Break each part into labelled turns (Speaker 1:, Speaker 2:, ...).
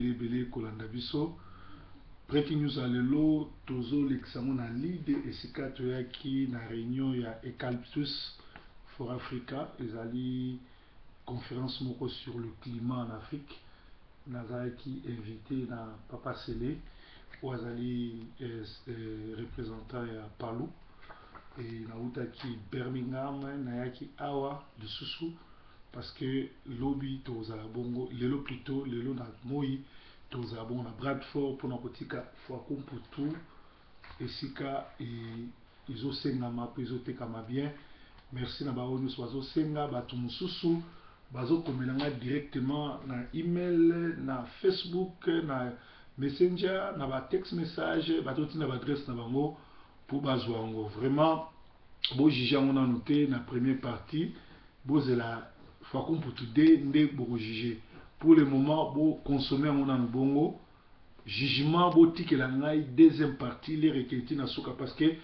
Speaker 1: Ebele kolanda biso. Breaking news ya lelo, tozolekisa yango na Leeds, esika toyaki na réunion ya Eucalyptus for Africa. Ezali conférence moko sur le climat en Afrique. Nazalaki invité na Papa Sele, oyo azali représentant ya Palu. E nautaki Birmingham, nayaki awa lisusu parce que lobi tozala bongo, lelo plutôt, lelo na moi tozala bongo na Bradford mpona kotika Fwakumputu esika ezosengama mpe ezotekama bien. Merci na baoyo nyonso bazosenga. Bato mosusu bazokomela nga directement na email, na Facebook, na Messenger, na batexte message, bazotinda baadresse na bango mpo bazwa yango. Vraiment, bojuge yango nanu te na première partie, bozela Fwakumputu de nde bokojuge. Pour le moment, boconsommer yango nanu bongo, jugement botikela ngai deuxième partie lereke na suka, parce que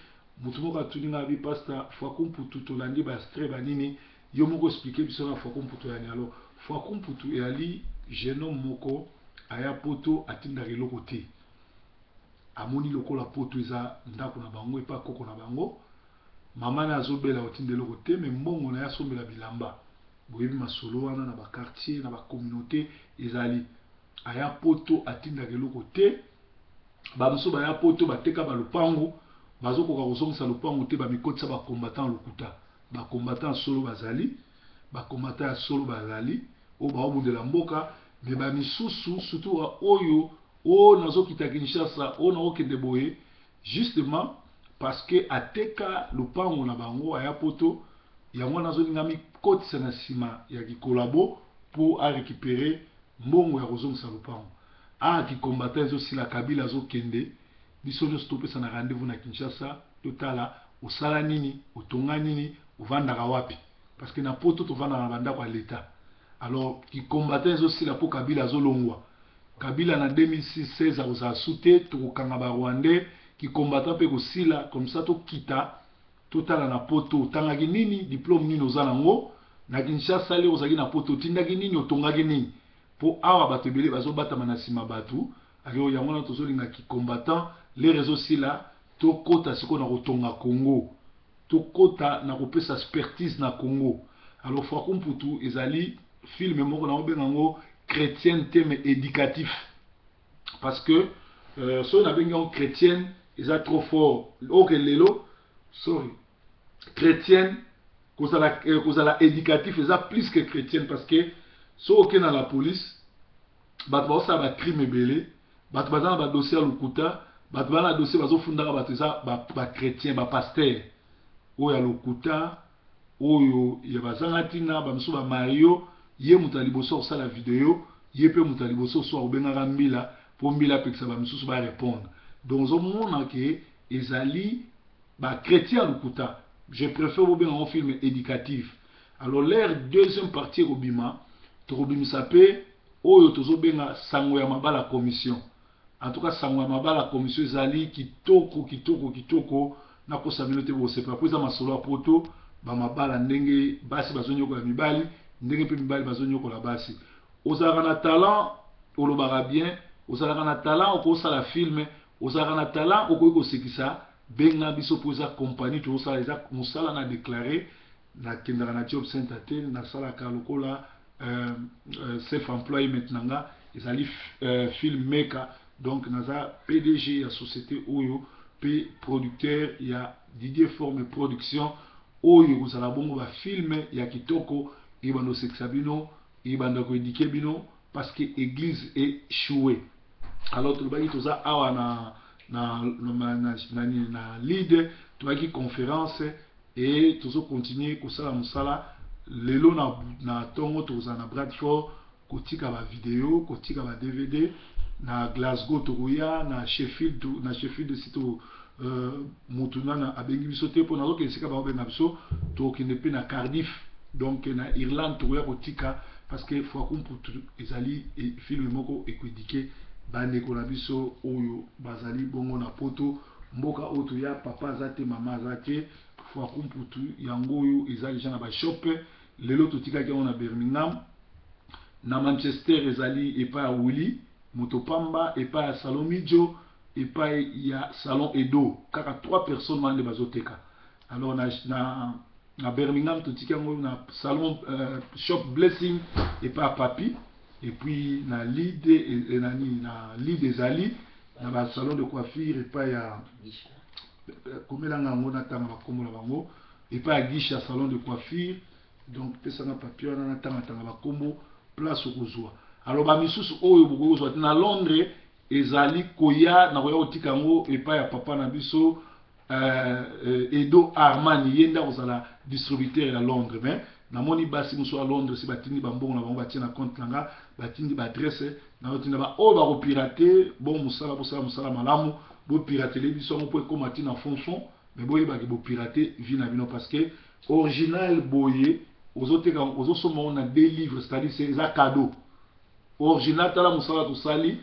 Speaker 1: motu moko atuni ngai abi: "Pasteur, Fwakumputu, tolandi baextrait banini, yo moko explique biso na Fwakumputu yani." Alors, Fwakumputu eyali jeune homme moko aya Poto, atindaka eloko te. Amoni lokola Poto eza ndako na bango, epa koko na bango, mama na azobela, otinda eloko te, me mbongo na ye asombela bilamba. Boyebi masolo wana na baquartier, na bacommunauté. Ezali aya Poto, atindaka eloko te. Bamosusu baya Poto, bateka balupangu, bazokoka kozongisa lupangu te, bamikotisa bacombattant lokuta. Bacombattant solo bazali, bacombattant ya solo bazali oyo baobundela mboka, me bamisusu, surtout oyo oyo nazokita Kinshasa, oyo naokende boye, justement parce que ateka lupango na bango, aya Poto, yango wana azolinga mikotisa na nsima ya kikolabo mpo arécupérer mbongo ya kozongisa lupango. Aa, kicombattant ezosila, Kabila azokende. Biso nyonso topesa na rendez-vous na Kinshasa, totala osala nini, otonga nini, ovandaka wapi, parce que na Poto tovandaka na bandako ya leta. Alors, kicombattant ezosila mpo Kabila azolongwa. Kabila na 2016 akozala su te, tokokanga barwandais, kicombattant mpe kosila. Comme ça tokita, totala na Poto otangaki nini, diplôme nini oza nango, na Kinshasa le ozalaki na Poto otindaki nini, otongaki nini, mpo awa bato ebele bazobatama na nsima bato. Alors, yango wana tozolinga kicombattant lere ezosila, tokɔta sikoyo na kotonga Congo, tokɔta na kopesa expertise na Congo. Alors, Fwakumputu ezali film moko na obenga yango chrétienne te, mais éducatif, parce que soki nabengi yango chrétienne, eza trop fort. Oke lelo, sorry, chrétienne kozala, kozala éducatif eza plus que chrétienne, parce que soki okende na la police, bato baosala bacrime ebele, bato baza na badossier ya lokuta, bato baza na dossier bazofundaka bato, eza bachrétien, bapasteur oyo ya lokuta, oyo ya bazanga ntina. Bamisusu bamario, ye moto ya liboso akosala video, ye mpe moto ya liboso so akobengaka mbila mpo mbila apekisa bamisusu barépondre. Donc ozomona ke ezali bachrétien ya lokuta. Je préfère bobenga yango film éducatif. Alors, l'heure deuxième partie ekobima, tokobimisa mpe oyo tozobenga Sango ya mabala commission. En tout cas, Sango ya mabala commission ezali kitoko, kitoko, kitoko. Nakosa bino te, bosepela, mpo eza masolo ya Poto, bamabala, ndenge basi bazonyokola mibali, ndenge mpe mibali bazonyokola basi. Ozalaka na talent, olobaka bien, ozalaka na talent, okosala film, ozalaka na talent, okoki kosekisa, benga biso, mpo eza compagnie tozosala, eza mosala na déclaré. Nakendaka na job center te, nasalaka lokola self employment na nga ezali film maker. Donc naza PDG ya société oyo mpe producteur ya Didier Forme Production, oyo ekozala bongo bafilm ya kitoko, ebanda kosekisa bino, ebanda koéduquer bino, parce que église échoué. Alors, tolobaki toza awa na Leeds, toyaki conférence e tozocontinue kosala mosala. Lelo na ntongo tokozala na Bradford kotika bavideo, kotika ba DVD. Na Glasgow tokoya, na Sheffield, na Sheffield si to motu nana abengi biso te, mpo nazokende esika baobenga biso. Tokokende mpe na Cardiff, donc na Irlande tokoya kotika, parce que Fwakumputu ezali film moko ekoéduquer bandeko na biso oyo bazali bongo na Poto, mboka oyo toya, papa aza te, mama aza te. Fwakumputu yango oyo eza deja na bashop. Lelo totikaki yango na Birmingham, na Manchester ezali epai ya Willy. Moto Pamba, epai ya Salon Midjo, epai ya Salon Edo. Kaka 3 personnes wana nde bazoteka. Alors na Birmingham totiki yango na salon Shop Blessing epai ya Papi, et puis na Lead nani, na Lead ezali na ba salon de coiffure epai ya komelanga yango, natanga bakombo na bango, epai ya Gisha salon de coiffure. Donc pesanga papier wana, natangatanga bakombo place okozwa. Alors bamisusu oyo bokoki kozwa te na Londres, ezali koya na koya kotika yango epai ya papa na biso Edo Armani. Ye nde akozala distributeur ya Londres. Mais namoni basi mosusu ya Londres si batindi bambongo na bango, batie na compte na nga, batindi baadresse na batinda. Baoyo bakopirater, bon mosala, bosala mosala malamu, bopiratele biso yango mpo ekóma ntina fond fond. Mais boyebaki bopirater vie na bino, parce que original boye ozoteka, ozosomba ngo na 2 livres, c'est-à-dire c'est eza cadeau original. Tala mosala tosali,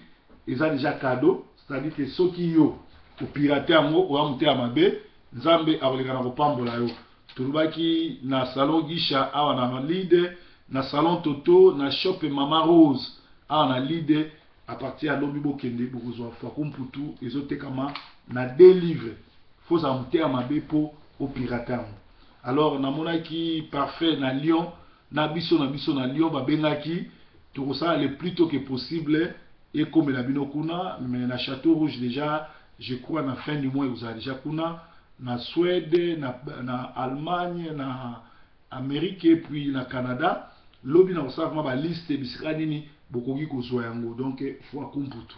Speaker 1: eza déjà cadeau, c'est-à-dire que soki yo opirater yango, oya motema mabe, Nzambe akoleka na kopambola yo. Tolobaki na salon Gisha awa na Lide, na salon Toto, na shop Mama Rose awa na Lide. À partir ya lobi bokende, bokozwa Faku Mputu, ezotekama na 2 livres. Fozala motema mabe mpo opirater yango. Alors namonaki Parfait na Lyon, na biso na Lyon babengaki, tokosala le plus tôt que possible ekomela bino kuna. Mais na Château Rouge déjà, je crois na fin du mois ekozala déjà kuna, na Suède, na Allemagne, na Amérique et puis na Canada. Lobi na kosala vraiment baliste bisika nini bokoki kozwa yango. Donc Fwaku Mputu.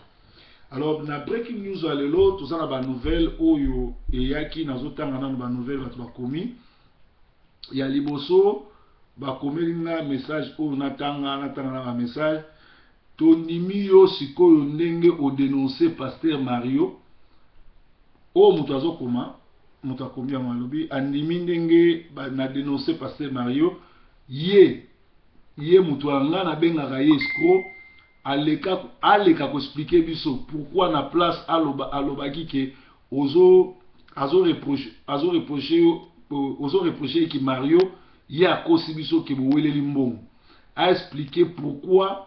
Speaker 1: Alors na breaking news ya lelo, toza na banouvelle oyo eyaki. Nazotanga nano banouvelle bato bakomi. Ya liboso bakomeli nga message oyo, natanga na bamessage. Tondimi yo sikoyo ndenge odénoncer pasteur Mario. Oyo moto azokoma, moto akomi yango, alobi andimi ndenge na dénoncer pasteur Mario. Ye moto ya nga nabengaka ye escroc. Aleka koexpliquer biso pourquoi na place aloba, alobaki ke ozo azo reprocher yo, ozo reprocher ki Mario, ye akosi biso ke boweleli mbongo. Aexpliquer pourquoi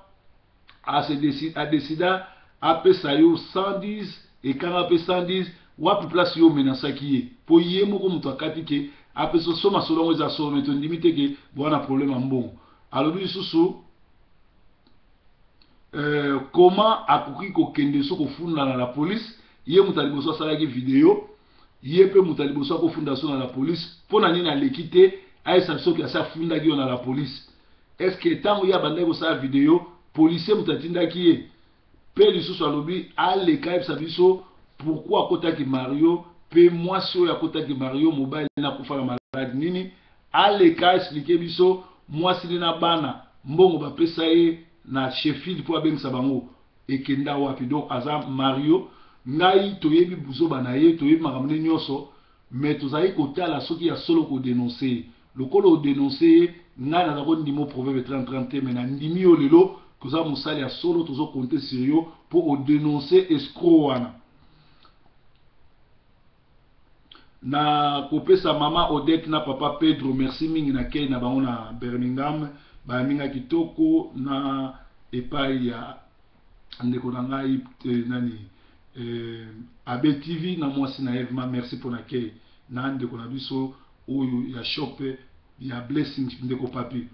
Speaker 1: adécider apesa yo 110, ekanga mpe 110 wapi, place yo omenasaki ye, mpo ye moko moto akati ke apesa so. Masolo yango eza solo, me tondimi te ke bwana problème ya mbongo. Alobi lisusu comment akoki kokende so kofunda na la police? Ye moto ya liboso asalaki video, ye mpe moto ya liboso akofunda so na la police. Mpo na nini aleki te ayesa soki asi afundaki yo na la police? Est ce que ntango ye abandaki kosala video, policier moto atindaki ye? Mpe lisusu alobi aleka ayebisa biso pourquoi akotaki Mario, mpe mwasi oyo akotaki Mario, mobali nakufa na maladi nini. Aleka expliquer biso mwasi nde na bana, mbongo bapesa ye na Sheffield mpo abengisa bango ekenda wapi. Donc aza Mario, ngai toyebi buzoba na ye, toyebi makambo nde nyonso, mais tozali kotala soki ya solo kodénoncer ye. Lokola odénoncer ye, ngai naza kondima Proverbe 30 30 te, mais nandimi yo lelo koza mosali ya solo. Tozocompter sur yo mpo odénoncer escroc wana. Na kopesa mama Odette na papa Pedro merci mingi na kei na bango na Birmingham, bayaminga kitoko na epai ya ndeko na ngai nani, Abe TV na mwasi na ye. Vraiment merci mpona kei na ndeko na biso oyo ya shop ya Blessing, ndeko Papi.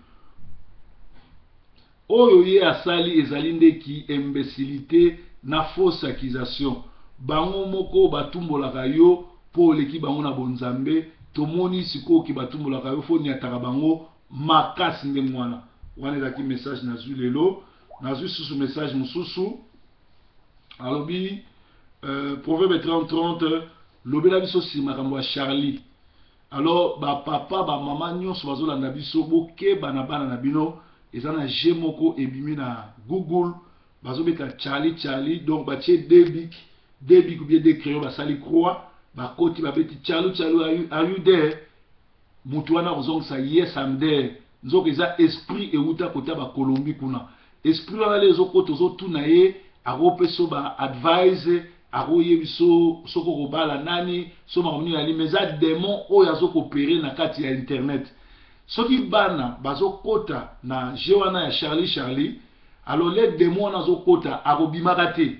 Speaker 1: Oyo ye asali ezali ndeki imbécilité na fausse accusation. Bango moko batumbolaka yo mpo oleki bango na bonzambe. Tomoni sikoyo ki batumbolaka yo, fo niataka bango makasi ndenge wana. Wana ezalaki message nazwi lelo. Nazwi susu message mosusu, alobi Proverbe 30 30, lobela biso nsima makambo ya Charlie. Alors bapapa, bamama nyonso bazolanda biso, bokeba na bana na bino. Eza na jeu moko ebimi na Google, bazobeta Charlie Charlie. Donc batie deux bic, deux bic ou bien deux crayon, basali croix, bakoti, babeti "Charlie Charlie, are you there?" Motu wana kozongisa "Yes, I'm there." Nzoka eza esprit euta kota Bakolombi kuna. Esprit wana le ezokota, ozotuna ye, akopesa ba advice, akoyebi so soki okobala nani, so makambo nini alimi. Eza démon oyo azocoopérer na kati ya internet. Soki bana bazokota na jeu wana ya Charlie Charlie, Alors le démon wana azokota, akobimaka te,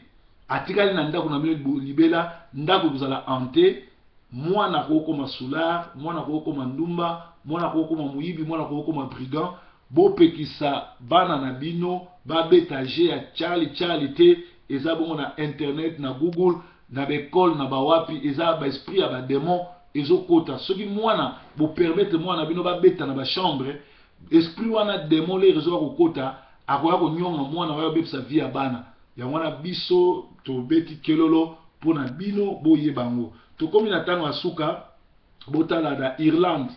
Speaker 1: atikali na ndako na bino libela. Ndako ekozala hantée. Mwana akokoma soûlard, mwana akokoma ndumba, mwana akokoma moyibi, mwana akokoma brigand. Bopekisa bana na bino babeta jeu ya Charlie Charlie te. Eza bongo na internet, na Google, na baekole, na bawapi. Eza baesprit ya badémon ezokota. Soki mwana, bopermettre mwana bino babeta na bachambre, esprit wana, démon lere ezoka kokota, akoya konyonga mwana oyo, abebisa vie ya bana. Yango wana biso tobeti kelolo mpona bino boyeba yango. Tokomi na ntango ya suka. Botala na Irlande,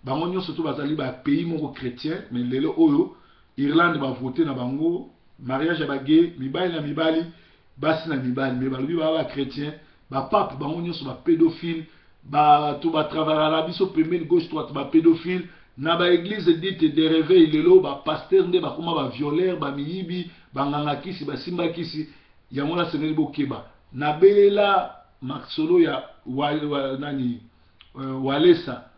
Speaker 1: bango nyonso to bazali bapays moko chrétien, mais lelo oyo Irlande bavote na bango mariage ya bagay, mibali na mibali, basi na mibali, mais balobi baa bachrétien. Bapape bango nyonso bapédophile. Bato batravaillaka na biso pembeni, gauche, droite, bapédophile. Na baéglise dite de réveil, lelo bapasteur nde bakóma bavioleur, bamiyibi, banganga kisi, basimba kisi. Yango nasengeli bokeba. Nabelela masolo ya wa, nani, Walesa,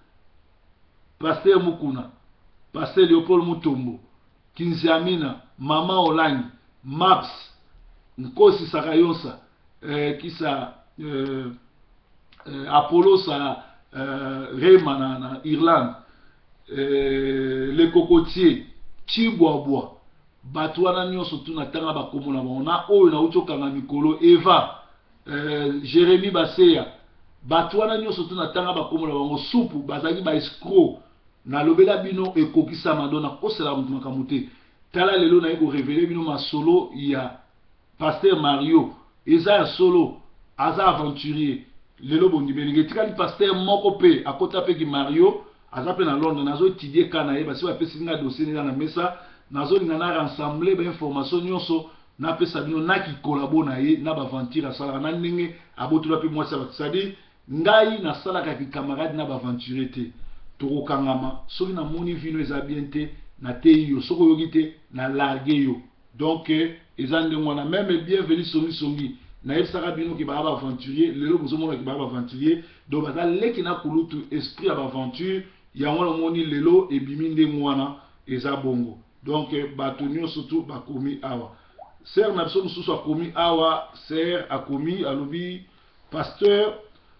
Speaker 1: pasteur Mukuna, pasteur Léopold Mutombo, Kinziamina, mama Olangi, Maps Nkosi, Sakayosa, kisa Apollosa, Rema na Irlande, le cocotier Chibwabwa. Bato wana nyonso tuna ntanga bakombo na bango na oyo nauti okanga mikolo, Eva, Jérémi Baseya. Bato wana nyonso tuna ntanga bakombo na bango. Supu bazalaki baescroc. Nalobela bino, ekokisama. Do nakosela moto makambo te. Tala lelo naye korévéler bino masolo ya pasteur Mario. Eza ya solo, aza aventurier. Lelo bondimeli. Etikali pasteur moko mpe akota mpeki Mario, aza mpe na Londres. Nazoétudier ka na ye. Basi bapesi nga dossier neza na mesa. Nazolinga na rassembler bainformation nyonso, napesa bino nakikolabo na ye na baaventure asalaka, na ndenge abotola mpe mwasi ya bato. C'est-à-dire ngai nasalaka kikamarade na baaventurier te. Tokokangama. Soki namoni vino eza bien te, nateyi yo. Soki oyoki te, nalarguer yo. Donc eza ndenge wana. Même Bienvenu Songisongi, nayebisaka bino ke baa baaventurier. Lelo bozomonaki baa baaventurier. Donc baza leki na kulutu, esprit ya baaventure. Yango wana omoni lelo ebimi ndenge wana, eza bongo. Donc bato nyonso tu bakomi awa. Sœur na biso mosusu akomi awa. Sœur akomi, alobi: "Pasteur,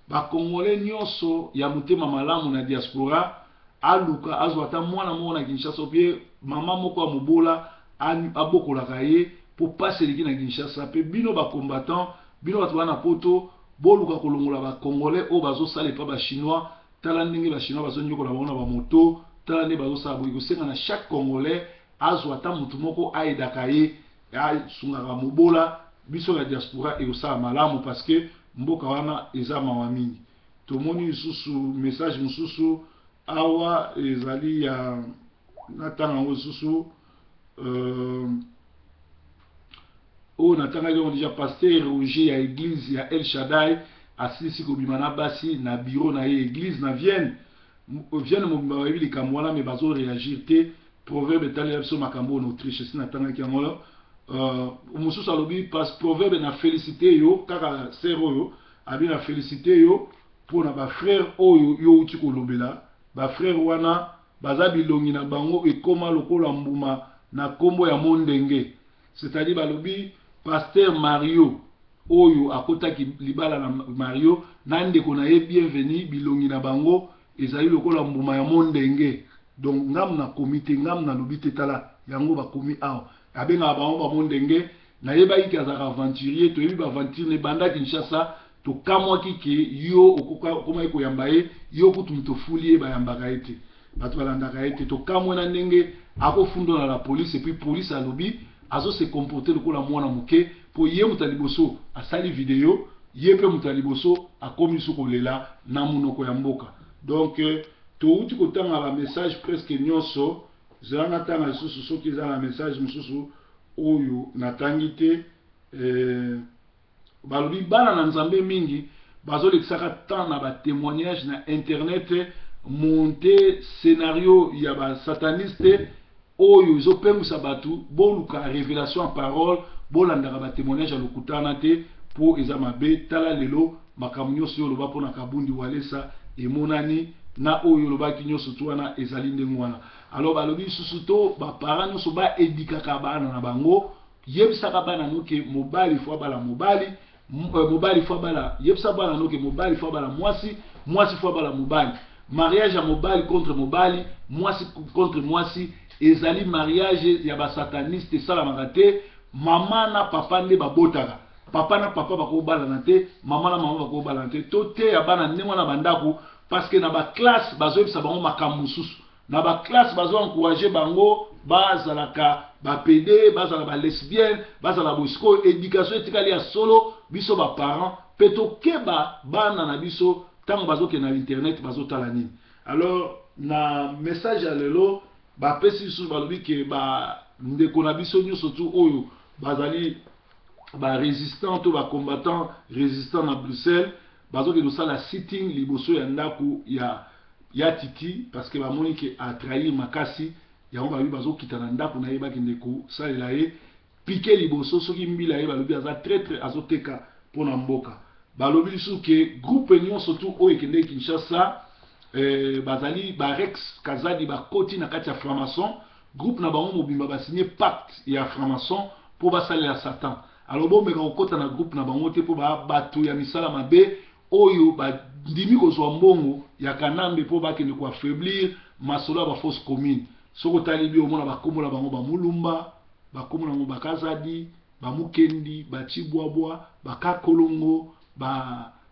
Speaker 1: bakongole nyonso ya motema malamu na diaspora aluka azwa ata mwana moko na Kinshasa, opie mama moko ya mobola, abokolaka ye, mpo pasi eleki na Kinshasa. Mpe bino bacombattant, bino bato bana Poto, boluka kolongola bacongolais oyo bazosala epa bachinois. Tala ndenge bachinois bazonyokola bango na bamoto, tala nde bazosala boye. Kosenga na chaque Congolais azwa ata motu moko ayedaka ye, asungaka mobola. Biso na diaspora ekosala malamu, parce que mboka wana eza mawa mingi." Tomoni lisusu message mosusu awa, ezali ya natanga yango lisusu, oyo natangaki yango déjà. Pasteur Roger ya église ya El Shaddai asilisi kobima na basi na bureau na ye, église na Vienne. Vienne mobimba bayebi likambo wana, mais bazoréagir te. Proverbe etalela biso makambo oyo na Autriche, esi natangaki yango. Mosusu alobi: "Pas Proverbe, na félicité yo." Kaka sœur oyo abi: "Na félicité yo mpona bafrère oyo yo outi kolobela. Bafrère wana baza bilongi na bango ekóma lokola mbuma na nkombo ya mondenge." C'est-à-dire balobi pasteur Mario oyo akotaki libala na Mario na ndeko na ye Bienvenu, bilongi na bango ezali lokola mbuma ya mondenge. Donc ngamu nakomi te, ngamu nalobi te. Tala yango bakomi awa, abengaka bango bamondenge. Nayebaki ke azalaka aventurier. Toyebi baaventure na ebanda Kinshasa. Tokamwaki ke yo okomaki koyamba ye. Yo kutu moto ofuli ye, bayambaka ye te, bato balandaka ye te. Tokamwe na ndenge akofunda na la police, et puis police alobi azose comporter lokola mwana moke, mpo ye moto ya liboso asali video, ye mpe moto ya liboso akomi so kolela na monoko ya mboka. Donc touti kotanga bamessage presque nyonso. Zela natanga lisusu soki eza na message mosusu oyo natangi te. Balobi bana na Nzambe mingi bazolekisaka temps na batémoignage na internet, monte scénario ya basataniste oyo ezopengwisa bato. Boluka révélation ya parole, bolandaka batémoignage ya lokuta wana te, mpo eza mabe. Tala lelo makambo nyonso oyo oloba mpona Kabundi, Walesa, emonani. Na oyo olobaki nyonso tu wana ezali ndenge wana. Alors balobi lisusu to ba parents nyonso ba edikaka bana na bango, yebisaka bana no ke mobali fo abala mobali, mobali fo abala, yebisa bana no ke mobali fo abala mwasi, mwasi fo abala mobali. Mariage ya mobali contre mobali, mwasi contre mwasi ezali mariage ya ba sataniste, esalamaka te. Mama na papa nde babotaka. Papa na papa bakobalana te, mama na mama bakobalana te. Toteya bana ndenge wana bandako, parce que na ba classe bazoyebisa bango makambo mosusu. Na ba classe bazo encourager bango bazalaka ba PD, bazala ba lesbienne, bazala boye. Sikoyo éducation etikali ya solo. Biso ba parents mpe tokeba bana na biso ntango bazokende na internet, bazotala nini. Alors na message ya lelo bapesi lisusu, balobi ke bandeko na biso nyonso tu oyo bazali barésistant to bacombattant résistant na Bruxelles bazokende kosala sitting liboso ya ndako ya Titi, parce que bamoni ke atrahir makasi yango. Balobi bazokita na ndako na ye, bakende kosalela ye piquet liboso. Soki mbila ye, balobi aza traître, azoteka mpona mboka. Balobi lisusu ke groupe nyonso tu oyo ekendeki Kinshasa, bazali barex Kazadi, bakoti na kati ya franc-maçon. Groupe na bango mobimba basigné pacte ya franc-maçon mpo basalela Satan. Alors bomeka kokɔta na groupe na bango te, mpo bato ya misala mabe oyo bandimi kozwa mbongo ya Kanambe mpo bakende koaffaiblir masolo ya bafosse commune. Soki otali bi, omona bakombo na bango: bamulumba, bakombo na bango bakazadi, bamukendi, bacibwabwa, bakakolongo,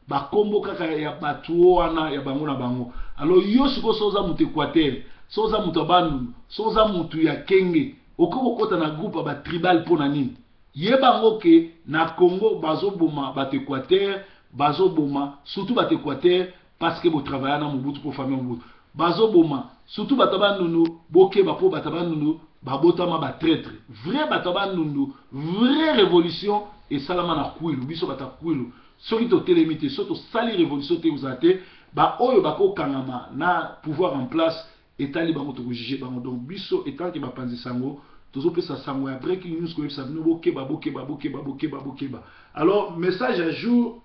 Speaker 1: bakombo kaka ya bato wana ya bango na bango. Alors yo sikoyo, so oza moto Équateur, so oza moto ya Bandundu, so oza moto ya Kenge, okoki kokɔta na groupe ya batribal mpo na nini? Yeba yango ke na Congo bazoboma bato Équateur, bazoboma surtout bato Équateur, parce que botravailla na Mobutu mpo famille Mobutu. Bazoboma surtout bato ya Bandundu. Bokeba, mpo bato ya Bandundu babotama batraître vrai. Bato ya Bandundu, vraie révolution esalama na Kwilu. Biso bato ya Kwilu, soki totelemi te, soki tosali révolution te, kozala te baoyo bakokangama na pouvoir en place, etali bango, tokojuge bango. Donc biso etanke bapanzi sango, tozopesa sango ya breaking news, koyebisa bino: bokeba, bokeba, bokeba, bokeba, bokeba. Alors message ya jour,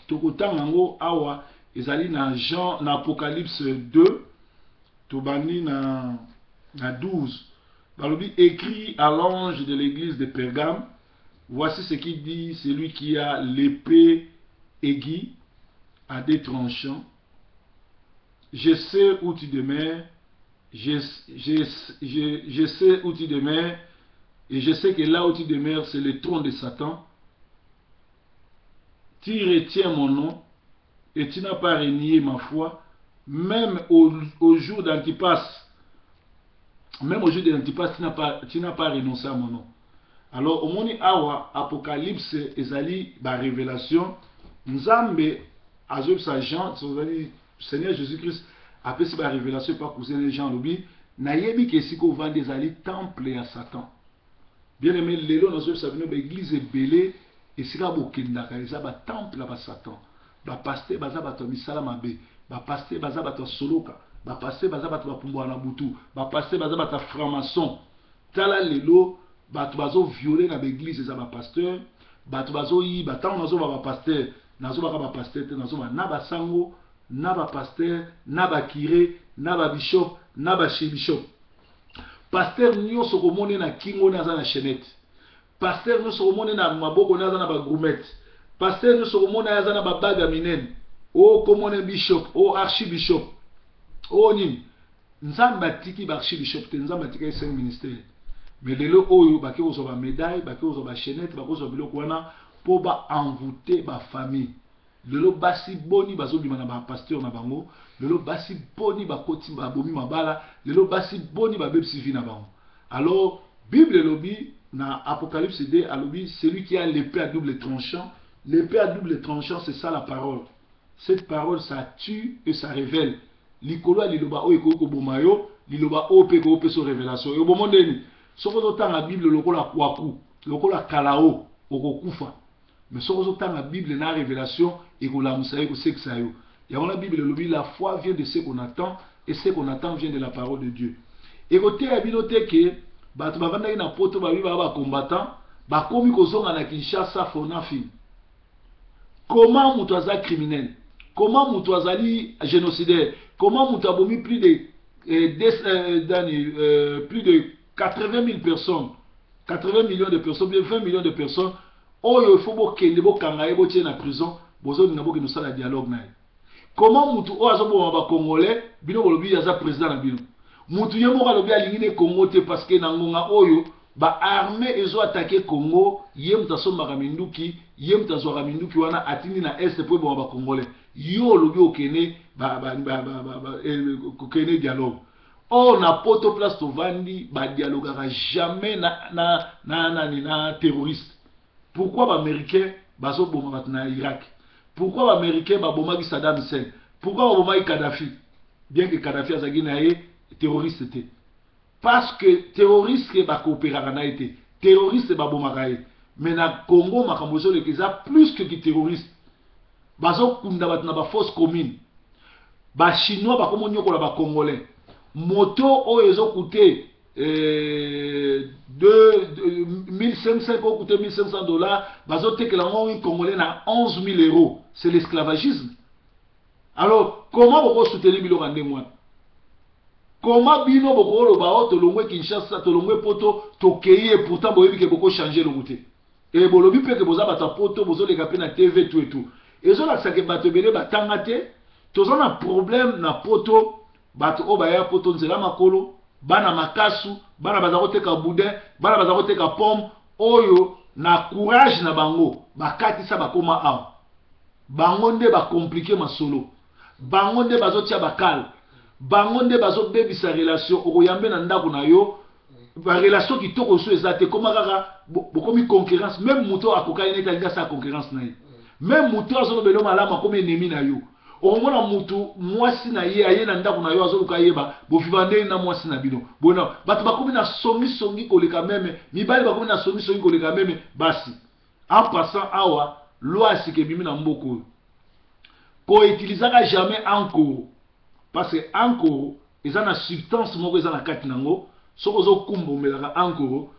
Speaker 1: tokotanga yango awa, ezali na Jean, na Apocalypse 2, tobandi na 12. Balobi: "Écrit à l'ange de l'église de Pergame: voici ce qui dit celui qui a l'épée aiguë à deux tranchants. Je sais où tu demeures, je sais où tu demeures, et je sais que là où tu demeures, c'est le trône de Satan. Tu retiens mon nom et tu n'as pas renié ma foi, même au jour d'Antipas, même au jour d'Antipas, tu n'as pas renoncé à mon nom." Alors omoni awa, Apocalypse ezali barévélation. Nzambe azoyebisa Jean, ezali Seigneur Jésus Christ apesi barévélation epa cousin Jean. Alobi: "Nayebi ke esika ovandi ezali temple ya Satan." Bien aimé, lelo nazoyebisa bino, baéglise ebele esika bokendaka eza batemple ya basatan. Bapasteur baza bato ya misala mabe, bapasteur baza bato ya soloka, bapasteur baza bato bapumbwaka na butu, bapasteur baza bato ya franc-maçon. Tala lelo, bato bazoviole na baéglise eza bapasteur, bato bazoyiba. Ntango nazoba bapasteur, nazobaka bapasteur te, nazoba na basango, na bapasteur, na bacuré, na babishop, na baarchibishop. Pasteur nyonso komoni na kingo ne aza na chaînette, pasteur nyonso komoni na maboko ne aza na bagourmette, pasteur nyonso komoni aza na babague ya minene. O komona bishop, o archibishop, o nini. Nzambe atiki baarchibishop te, Nzambe atikaki cinq ministère. Mais lelo oyo bake kozwa bamédaille, bake kozwa bachaînette, bakozwa biloko wana mpo baenvoûte bafamille. Lelo basi boni bazobima na bapasteur na bango? Lelo basi boni bakoti, babomi mabala? Lelo basi boni babebisi vie na bango? Alors Bible elobi na Apocalypse 2, alobi: "Celui qui a l'épée à double tranchant." L'épée à double tranchant, c'est ça la parole. Cette parole, ça tue et ça révèle. Likolo ya liloba oyo ekoki koboma yo, liloba oyo mpe ekoki kopesa révélation. Ebomo ndeni? Soki ozotanga Bible lokola kwaku, lokola kalao, okokufa. Mais soki ozotanga Bible na révélation, ekolamusa yo, ekosekisa yo. Yango na Bible elobi: "La foi vient de ce qu'on attend et ce qu'on attend vient de la parole de Dieu." Ekoteya bino te ke bato bavandaki na Poto, babi baa bacombattant, bakomi kozonga na Kinshasa for nothing. Comment moto aza criminel? Comment moto azali génocidaire? Comment moto abomi plus de dani, plus de 80 000 personnes, 80 millions de personnes, bien 20 millions de personnes oyo il faut bokende bokanga ye, botie na prison, bozolinga bokende kosala dialogue na ye? Comment mutu oyo azoboma Bacongolais, bino bolobi aza président na bino? Mutu ye moko alobi alingi ne Congo te, parce que na ngonga oyo baarmée ezoattaquer Congo, ye moto asombaka minduki, ye moto azwaka minduki wana, atindi na Est po eboma Bacongolais. Yo olobi okende kokende dialogue. Or na Poto, place tovandi, badialogaka jamais na nani, na terroriste. Pourquoi Baaméricain bazoboma bato na Irak? Pourquoi Baaméricain babomaki Saddam Hussein? Pourquoi babomaki Kadhafi, bien que Kadhafi azalaki na ye terroriste te? Parce que terroriste bakoopéraka na ye te, terroriste babomaka ye. Mais na Congo, makambo ezoleka eza plus que kiterroriste. Bazokunda bato na bafosse commune. Bachinois bakomi onyokola Bacongolais. Moto oyo ezocoûter 1500, kocoûter 1500 $, bazotekela yango Congolais na 11 000 euros. C'est l'esclavagisme. Alors comment bokosoutenir biloko ya ndenge wana? Comment bino bokoloba o tolongwe Kinshasa, tolongwe Poto, tokei, et pourtant boyebi ke bokochanger eloko te? E bolobi mpe ke boza bato ya Poto, bozoleka mpe na TV, tout et tout. Ezolakisa ke bato ebele batanga te. Toza na problème na Poto. Bato oyo baya Poto nzela makolo, bana makasu, bana baza koteka boudin, bana baza koteka pomme, oyo na courage na bango bakatisa, bakóma awa. Bango nde bacompliquer masolo, bango nde bazotia bakale, bango nde bazobebisa relation. Okoyambe na ndako na yo, barelation kitoko so eza te. Koma kaka bokomi concurrence. Même moto akokani neti alingi asala concurrence na ye, même moto azolobela malamu akomi ennemi na yo. Okomona mutu mwasi na ye aye na ndako na yo, azoluka yeba boviva ndenge na mwasi na bino bona. Bato bakomi na songisongi koleka même mibali, bakomi na songisongi koleka même basi. En passant, awa loi ya sika ebimi na mboka oyo: koutilisaka jamais ankoro, parce que ankoro eza na substance moko eza na kati nango. Soki ozokumba, omelaka ankoro,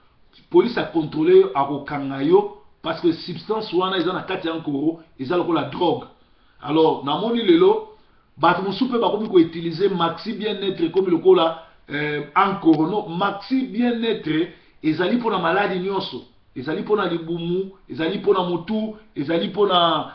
Speaker 1: police acontrôler yo, akokanga yo, parce que substance wana eza na kati ya ankoro eza lokola drogue. Alors namoni lelo bato mosusu mpe bakomi koutiliser Maxi Bien-être ekomi lokola ankoro. No, Maxi Bien-être ezali mpona maladi nyonso, ezali mpona libumu, ezali mpona motu, ezali mpona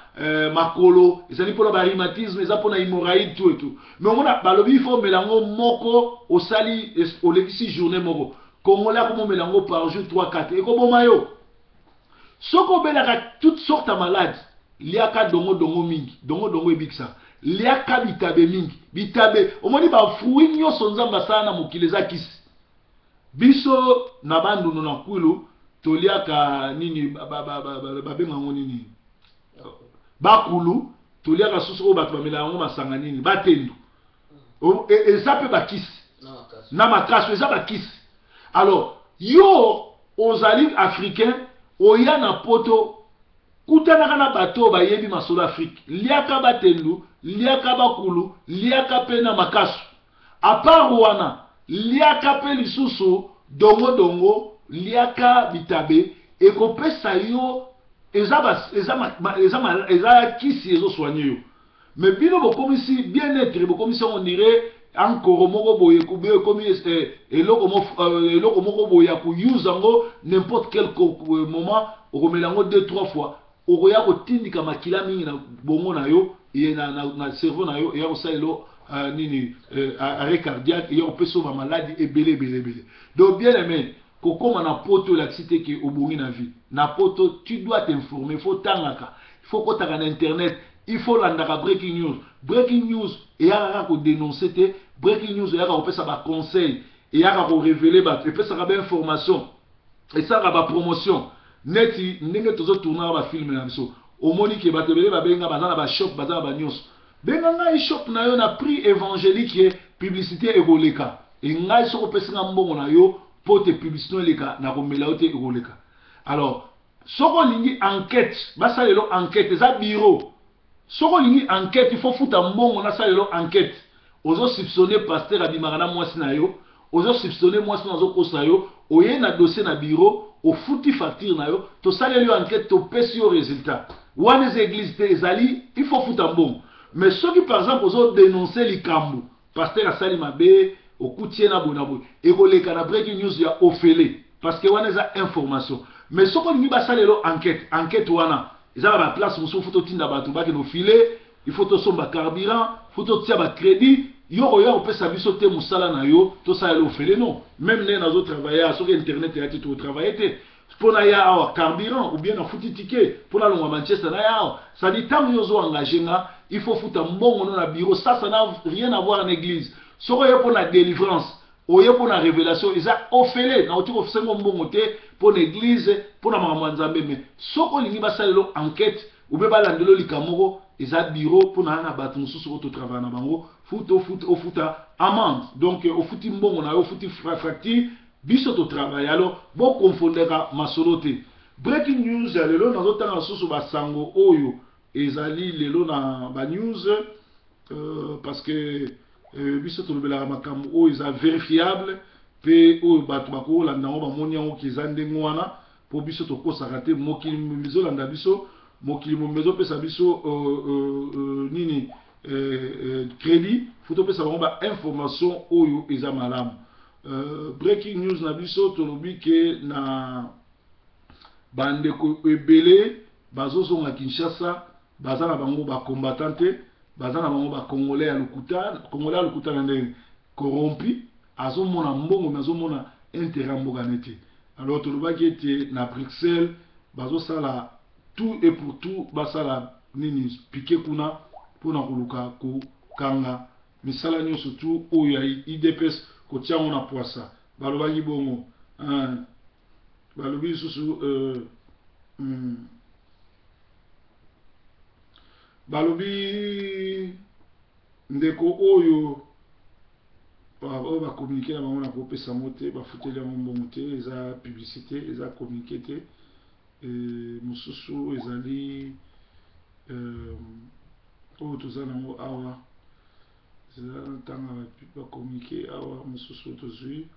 Speaker 1: makolo, ezali mpona barhumatisme, eza mpona hémorroïde, tout et tout. Mais omona balobi il faut omela yango moko, osali olekisi journée moko. Congolais akomomela yango par jour 3, 4, ekoboma yo. Soki obelaka toute sorte ya maladi, liaka dongodongo mingi. Dongodongo ebikisaka. Liaka bitabe mingi, bitabe. Omoni bafruit nyonso Nzambe asala na mokili eza kisi. Biso na Bandundu, na Kwilu, toliaka nini, babenga yango nini, bakulu. Toliaka susu oyo bato bamela yango masanga, nini, batendu. Eza mpe bakisi na makaso, eza bakisi. Alors yo ozali Africain, oya na Poto, kutanaka na bato oyo bayebi masolo Afrique. Liaka batendu, liaka bakulu, liaka mpe na makasu. À part wana, liaka mpe lisusu dongodongo, liaka bitabe, ekopesa yo eza kisi, ezosoigner yo. Mais bino bokomisi bien-être, bokomisi yango nire ankoro moko boye, ekomi eloko moko boye ya kouse yango n'importe quel moment. Okomela yango deux, trois fois, okoya kotindika makila mingi na bongo na yo, na cerveau na yo, eya kosalela nini, arrêt cardiaque, eya kopesa yo bamaladi ebele ebele ebele. Donc bien aimé, kokóma na Poto elakisi te ke obongi na vie na Poto. Tu dois t'informer, faut tangaka, il faut kotaka na internet, il faut landaka breaking news. Breaking news eyaka kaka kodénoncer te. Breaking news eyaka kopesa baconseil, eyaka korévéler bato, epesaka bainformation, esalaka bapromotion. Neti ndenge tozotournaka bafilm na biso, omoni ke bato ebele babenga, baza na bashop, baza na banyonso. Benga ngai shop na yo na prix évangélique, ye publicité ekoleka. Engai soki opesinga mbongo na yo mpo te publicité eleka, nakomela yo te, ekoleka. Alors soki olingi enquête, basalelo enquête, eza bureau. Soki olingi enquête, il faut futa mbongo, nasalelo enquête. Ozosoupçonner pasteur abimaka na mwasi na yo, ozosoupçonner mwasi na azokosa yo, oye na dossier na bureau, ofuti facture na yo, tosaleli yo enquête, topesi yo résultat. Wana eza église te, ezali il faut futa mbongo. Mais soki par exemple ozo denoncer likambo, pasteur asali mabe, okuti ye na boye na boye, ekoleka na breaking news ya ofele, parce que wana eza information. Mais soki olingi basalela enquête, enquête wana eza na baplace mosusu, faut totinda bato bakende ofile, il faut tosomba carburant, faut totia bacrédit. Yo koya kopesa biso te mosala na yo, tosalela ofele, non. Même ndenge nazotravaille, soki internet eya te, tokotravaille te. Mpo na ya awa, carburant ou bien nafuti ticket mpo nalongwa Manchester na ya awa. C'est-à-dire, ntango yo ozo engage nga, il faut futa mbongo no na bureau. Ça n'a rien à voir en église. Soki oye mpo na délivrance, oye mpo na révélation, eza ofele, nauti kosenga mbongo te mpo na église, mpo na makambo ya Nzambe. Mais soki olingi basalela enquête ou bien balandela likambo moko, eza bureau mpo na na bato mosusu oyo totravaille na bango, futa ofuta amende. Donc ofuti mbongo na yo, ofuti facture, biso totravaille. Alors bokonfondeka masolo te. Breaking news ya lelo, nazotanga lisusu basango oyo ezali lelo na banews, parce que biso tolobelaka makambo oyo eza vérifiable mpe oyo bato bakolanda yango, bamoni yango ke eza ndenge wana, mpo biso tokosaka te. Mokili mobimba ezolanda biso, mokili mobimba ezopesa biso nini, crédit. Faut topesa bango bainformation oyo eza malamu. Breaking news na biso, tolobi ke na bandeko ebele bazozonga Kinshasa, baza na bango bacombattant te, baza na bango bacongolais ya lokuta. Congolais ya lokuta na ndenge corrompu, azomona mbongo me azomona intérêt ya mboka nete. Alors tolobaki ete na Bruxelles bazosala tout et pour tout, basala nini, piquet kuna mpona koluka kokanga misala nyonso tu oyo ya UDPS, kotia yango na poisa. Balobaki bongo. Balobi lisusu, balobi ndeko oyo oyo bacommuniqué na bango, na kopesa yango te, bafuteli yango mbongo te, eza publicité, eza communiqué te. Mosusu ezali oyo toza nango awa, eza ntanga bacommuniqué awa. Mosusu tozwi,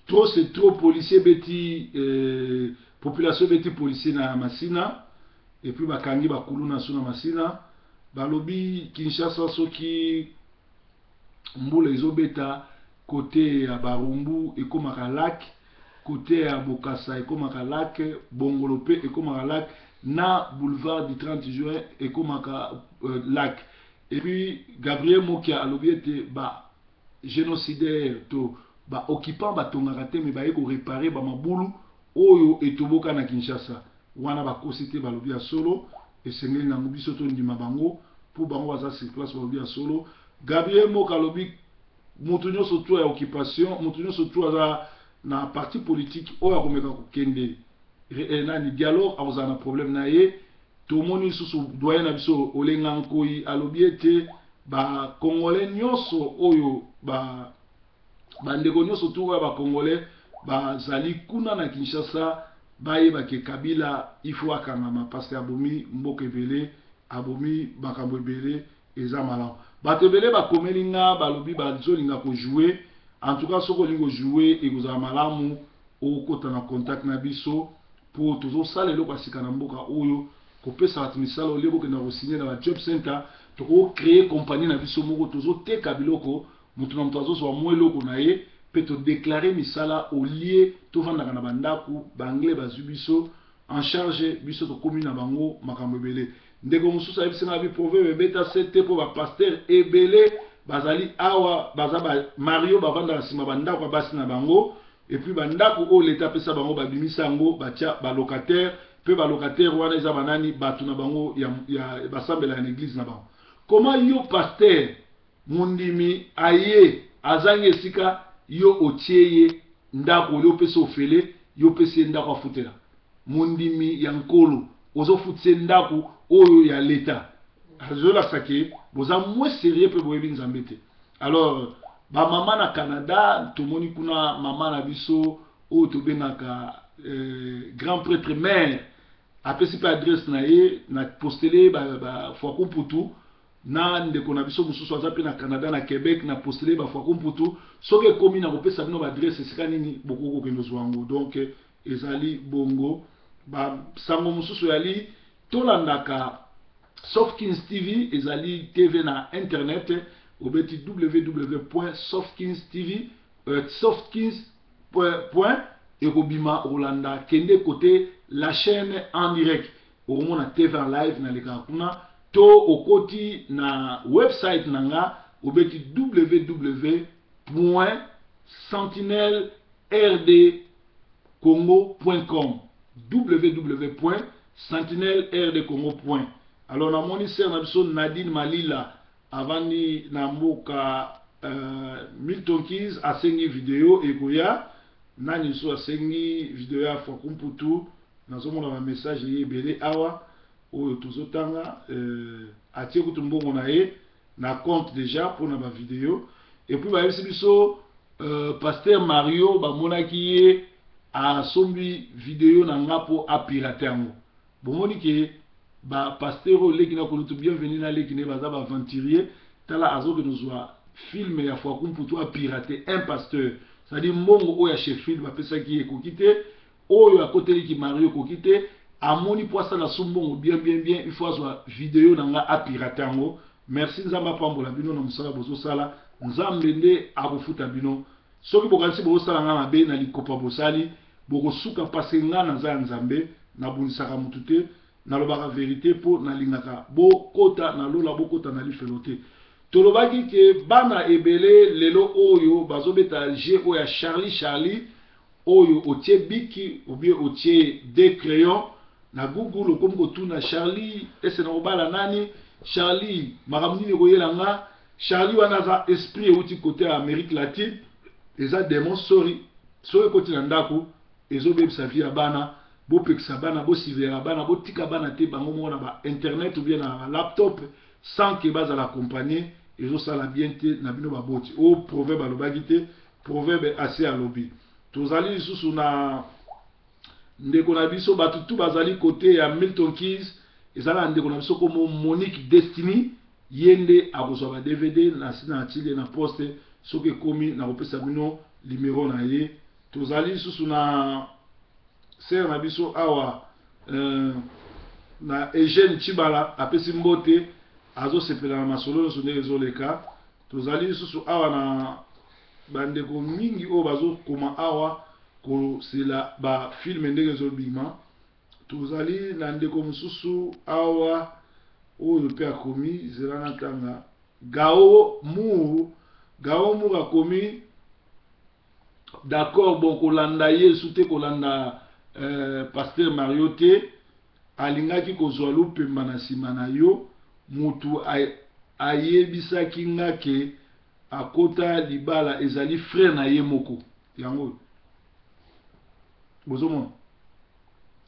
Speaker 1: trop c'est trop, policier beti population beti policier na Masina, et puis bakangi bakulu na so na Masina. Balobi Kinshasa, soki mbula ezobeta, côté ya Barumbu ekomaka lac, côté ya Bokasa ekomaka lac, Bongolo mpe ekomaka lac, na boulevard du 30 juin ekomaka lac. Et puis Gabriel Mokia alobi ete ba génocidaire to baoccupant batongaka te, me baye koréparer bamabulu oyo etoboka na Kinshasa wana. Bakosi te, balobi ya solo, esengeli nango biso tondima bango mpo bango baza sur place, balobi ya solo. Gabriel Moka alobi moto nyonso tu ya occupation, moto nyonso tu aza na parti politique oyo akomeka kokende nani, dialogue, akozala na problème na ye. Tomoni lisusu doyen na biso Olenga Nkoi alobi ete bacongolais nyonso oyo ba bandeko nyonso tu oyo bacongolais bazali kuna na Kinshasa, bayebake Kabila il faut akangama, parce que abomi mboka ebele, abomi makambo ebele. Eza malamu. Bato ebele bakomeli nga, balobi bazolinga kojouer. En tout cas, soki olingi kojouer, ekozala malamu okota na contact na biso, mpo tozosala eloko ya sika na mboka oyo, kopesa bato misala. Olie bokenda kosigner na ba job center, tokocréer compagnie na biso moko, tozoteka biloko, moto na moto azozwa mwa eloko na ye, mpe todéclarer misala. Olie tovandaka na bandako, baanglais bazwi biso en charge, biso tokómi na bango makambo ebele. Ndeko mosusu ayebisi nga bi proverbe ebeta se te, mpo bapasteur ebele bazali awa, baza bamario, bavandaka nsima bandako ya basi na bango, et puis bandako oyo leta apesa bango, babimisa yango, batia balocataire, mpe balocataire wana eza banani? Bato na bango ya basambelaka na église na bango. Koma yo pasteur, mondimi aye azangi esika, yo otie ye ndako, oli opesa ofele, yo opesi ye ndako afutela. Mondimi ya Nkolo, ozofutisa ye ndako oyo ya leta, azolakisa ke boza moins sérieux mpe boyebi Nzambe te. Alors bamama na Canada, tomoni kuna mama na biso oyo tobengaka grand prêtre mère, apesi mpe adresse na ye na postele bafwaku mputu na ndeko na biso mosusu aza mpe na Canada, na Québec, na postele bafwaku mputu. Soki ekomi na kopesa bino baadresse esika nini bokoki kokende ozwa yango. Donc ezali bongo. Basango mosusu yali tolandaka. Softkins TV ezali TV na internet, obeti www.softkins.tv, softkins point ekobima, okolanda, kende kote la chaîne en direct, okomona TV en live nalekaka kuna, to okoti na website na nga, obeti www.sentinelrdcongo.com, www.sentinelrdcongo. Alors namoni sœur na biso Nadine Malila avandi na mboka Milton Keys, asengi video ekoya. Nani so asengi video ya Fwakumputu? Nazomona ba message ye ebele awa oyo tozotanga. Atie kutu mbongo na ye na compte déjà mpona ba video. Et puis bayebisi biso pasteur Mario bamonaki ye asombi video na nga mpo apirate yango. Bomoni ke ba pasteur oyo leki na kolutu bienvenu na leki ne baza ba aventurier. Tala, azokende kozwa film ya Fwakumputu apirate un pasteur, c'est-à-dire mbongo oyo ya Sheffield bapesaki ye ekoki te, oyo akoteliki Mario ekoki te, amoni mpo asala so mbongo bien bien bien, il faut azwa video na nga apirate yango. Merci, Nzambe apambola bino na mosala bozosala. Nzambe nde akofuta bino. Soki bokanisi bozosala nga mabe na likopa, bosali bokosuka, parce nga naza ya Nzambe, nabundisaka mutu te, nalobaka vérité mpo nalingaka bokota na lola, bokota na lifelo te. Tolobaki ke bana ebele lelo oyo bazobeta jeu oyo ya Charlie Charlie, oyo otie bic ou bien otie deux crayons na Google, okomi kotuna Charlie: ese na kobala nani? Charlie, makambo nini ekoyela nga? Charlie wana aza esprit euti côté ya Amérique latine, eza démon. Sorry, soki ekoti na ndako, ezobebisa vie ya bana. Bopekisa bana, bosurveillaka bana, botika bana te bango moko na ba internet ou bien na ba laptop sans ke bazala accompagné. Ezosala bien te na bino baboti. Oyo proverbe alobaki te, proverbe ase alobi. Tozali lisusu na ndeko na biso, bato tu bazali côté ya Milton Keys, ezala na ndeko na biso komo Monique Destiny, ye nde akozwa ba DVD na nsi na atili na poste. Soki ekomi, nakopesa bino limero na ye. Tozali lisusu na sœur na biso awa, na Eugène Chibala, apesi mbote, azosepela na masolo nyonso ndenge ezoleka. Tozali lisusu awa na bandeko mingi oyo bazokoma awa kosela ba film ndenge ezobima. Tozali na ndeko mosusu awa oyo mpe akomi, zela na ntanga, Gao Mur. Gao Mur akomi: d'accord, bon, kolanda Yesu te, kolanda pasteur Mario te, alingaki kozwa lupemba na nsima na yo. Mutu ayebisaki nga ke akota libala ezali frère na ye moko. Yango bozomona.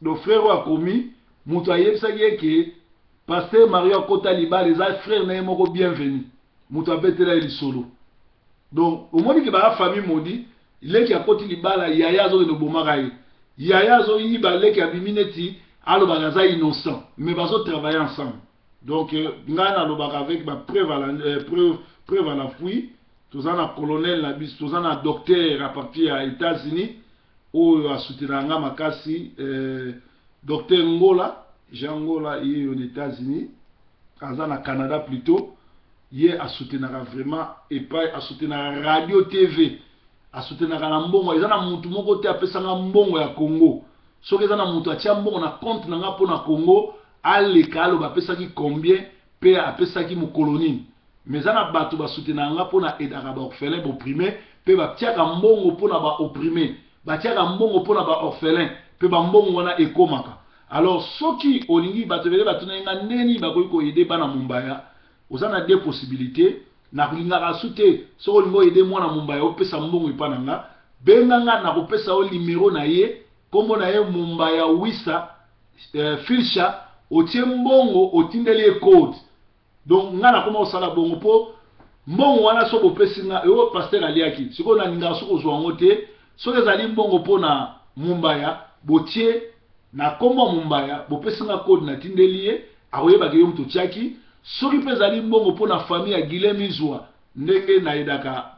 Speaker 1: Donc frère oyo akomi, moto ayebisaki ye ke pasteur Mario akota libala eza frère na ye moko Bienvenu, moto abetela ye lisolo. Donc omoni ke baya famille maudit. Leki akoti libala, yaya azokende obomaka ye, yaya azoyiba, leki abimi neti alobaka aza innocent, mais bazotravaille ensemble. Donc ngai nalobaka avec ba preuve à la, preuve à l'appui. Toza na colonel na biso, toza na docteur à partir ya États-Unis oyo asoutenaka nga makasi, docteur Ngola, Jean Ngola, ye oyo na États-Unis, aza na Canada plutôt. Ye asoutenaka vraiment epai, asoutenaka radio TV, asoutenaka na mbongo. Eza na mutu moko te apesanga mbongo ya Congo. Soki eza na mutu atia mbongo na compte na nga mpo na Congo, aleka aloba apesaki combien mpe apesaki mokolo nini. Mais eza na bato basoutenaka nga mpo na aidaka ba orphelin, ba opprimé, mpe batiaka mbongo mpona ba opprimé, batiaka mbongo mpona ba orphelin, mpe bambongo wana ekomaka. Alors soki olingi, bato ebele batuna nga ndenge nini bakoki koaider bana Mombaya. Oza na deux possibilités. Nakolingaka su te. Soki olingi oaider mwana Mombaya, opesa mbongo epa na nga, benga nga, nakopesa yo limero na ye, nkombo na ye Mombaya Wisa Filsha. Otie mbongo, otindeli ye code. Donc nga nakoma kosala bongo mpo mbongo wana soki opesi nga oyo pasteur aliaki, sikoyo nalingaka soki ozwa yango te. Soki ezali mbongo mpona Mombaya, botie na nkombo ya Mombaya, bopesi nga code, natindeli ye, akoyebaka yo moto otiaki. Soki mpe ezali mbongo mpona famille ya Guilem Izwa, ndenge naaidaka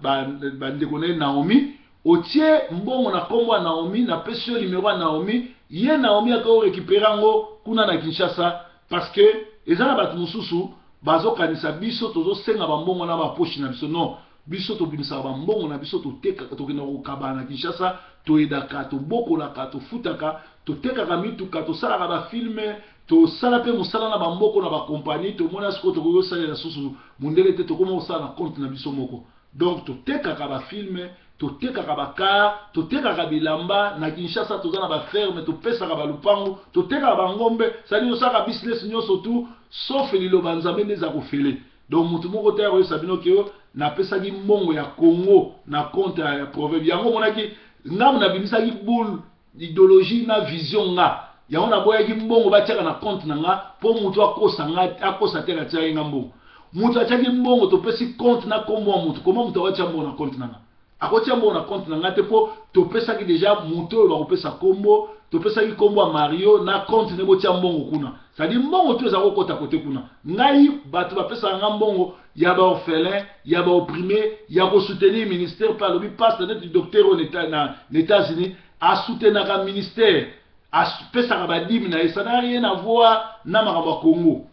Speaker 1: bandeko na ye Naomi, otie mbongo na nkombo ya Naomi, napesi yo nimero ya Naomi, ye Naomi akoki korécupérer yango kuna na Kinshasa, parce que Eza na bato mosusu bazokanisa biso tozosenga bambongo na bapoche na biso. Non, biso tobimisaka bambongo na biso, totekaka, tokendaka kokabana na Kinshasa, toyedaka, tobokolaka, tofutaka, totekaka mituka, tosalaka bafilms, tosala mpe mosala na bamboko na bakompagnie. Tomona sikoyo tokoki kosalela susu mondele te, tokoma kosala na compte na biso moko. Donc totekaka bafilms, totekaka bacar, totekaka bilamba na Kinshasa, toza na baferme, topesaka balupangu, totekaka bangombe, c'est-à-dire tosalaka business nyonso tout sauf liloba Nzambe nde eza kofele. Donc motu moko te akoyebisa bino ke napesaki mbongo ya Congo na compte ya Proverbe. Yango omonaki ngambo nabimisaki boule, idéologie na vision nga. Yango naboyaki mbongo batiaka na compte na nga, mpo motu akosa nga, akosa te atiaki nga mbongo. Moto atiaki mbongo, topesi compte na nkombo ya motu. Koma moto akotia mbongo na compte na nga? Akotia mbongo na compte na nga te, mpo topesaki déjà moto oyo bakopesa nkombo. Topesaki nkombo ya Mario na compte nde botia mbongo kuna, c'est-à-dire mbongo to eza kokota kote kuna. Ngai, bato bapesaka nga mbongo ya baorphelin, ya baopprimé, ya kosoutenir ministère. Mpe alobi pasteur neti docteur oyo na États-Unis asoutenaka ministère, apesaka badîmes na ye. Ça n'a rien à voir na makambo ya Congo.